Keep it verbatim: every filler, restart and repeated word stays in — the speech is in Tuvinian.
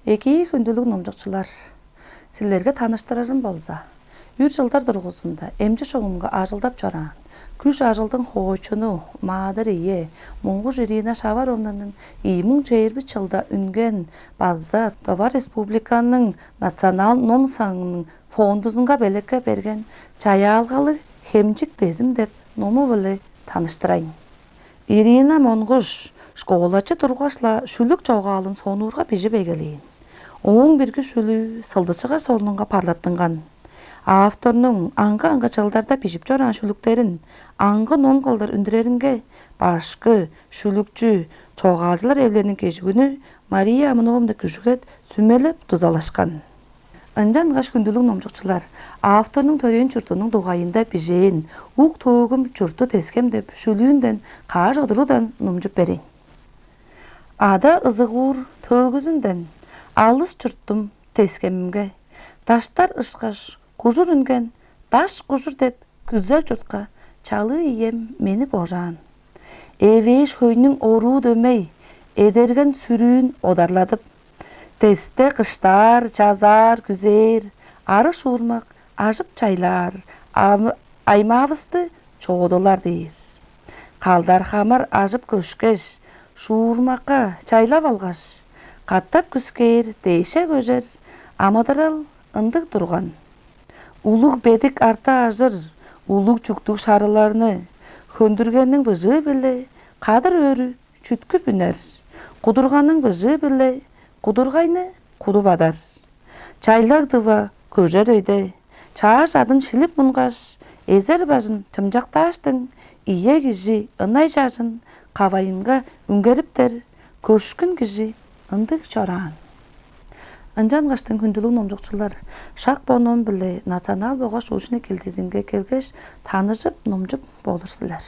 Экии, хүндүлүг номчукчулар, силерге таныштырарым болза, үр чылдар дургузунда эмчи шугумга ажылдап чораан күш ажылдың хоочуну маадыр ие Монгуш Ирина Шаваровнаның ийи муң чээрби чылда үнген база Тыва Республиканың Национал ном саңының фондузунга белекке берген «Чаяалгалыг хемчик дезим» деп ному-биле таныштырайн. Ирина Монгуш школачы тургаш-ла шүлүк чогаалын сонуурга бижип эгелээн. Ооң бирги шүлүү «Сылдысчыгаш» солунунга парлаттынган. Авторнуң аңгы-аңгы чылдарда бижип чораан шүлүктерин аңгы ном кылдыр үндүреринге башкы, шүлүкчү, чогаалчылар эвилелиниң кежигүнү Мария Амыновна Күжүгет сүмелеп дузалашкан. Ынчангаш, хүндүлүг номчукчулар, авторнуң төрээн чуртунуң дугайында бижээн «Ук-Төгүм чурту Тес-Хем» деп шүлүүнден каш одуругдан номчуп берейн. Ада ызыгуур төөгүзүнден алыс чурттум Тес-Хемимге, даштар ышкаш кужур үнген Даш-Кужур деп күзел чуртка чалыы ием мени божаан. Эвээш хөйнүң оруу дөмей, эдерген сүрүүн одарладып, тесте кыштаар, чазаар, күзээр, арыг шуурмак ажып чайлаар ам-, аймаавысты чоодулар дээр. Калдар хамар ажып көшкеш, шуурмакка чайлап алгаш, катап күскээр дээше көжер амыдырал ындыг турган. Улуг бедик арты ажыр, улуг чүктүг шарыларны хөндүргенниң быжыы-биле кадыр өрү чүткүп үнер, кудурганың быжыы-биле кудургайны кудуп адар. Чайлаг дыва көжер өйде, чааш адын шилип мунгаш, эзер бажын чымчактааштың, ие кижи ынай чажын кавайынга үнгериптер, көшкүн кижи ындыг чораан. Ынчангаштың, хүндүлүг номчукчулар, шак бо ном-биле Национал болгаш Ушуни килдизинге келгеш, таныжып, номчуп болур силер.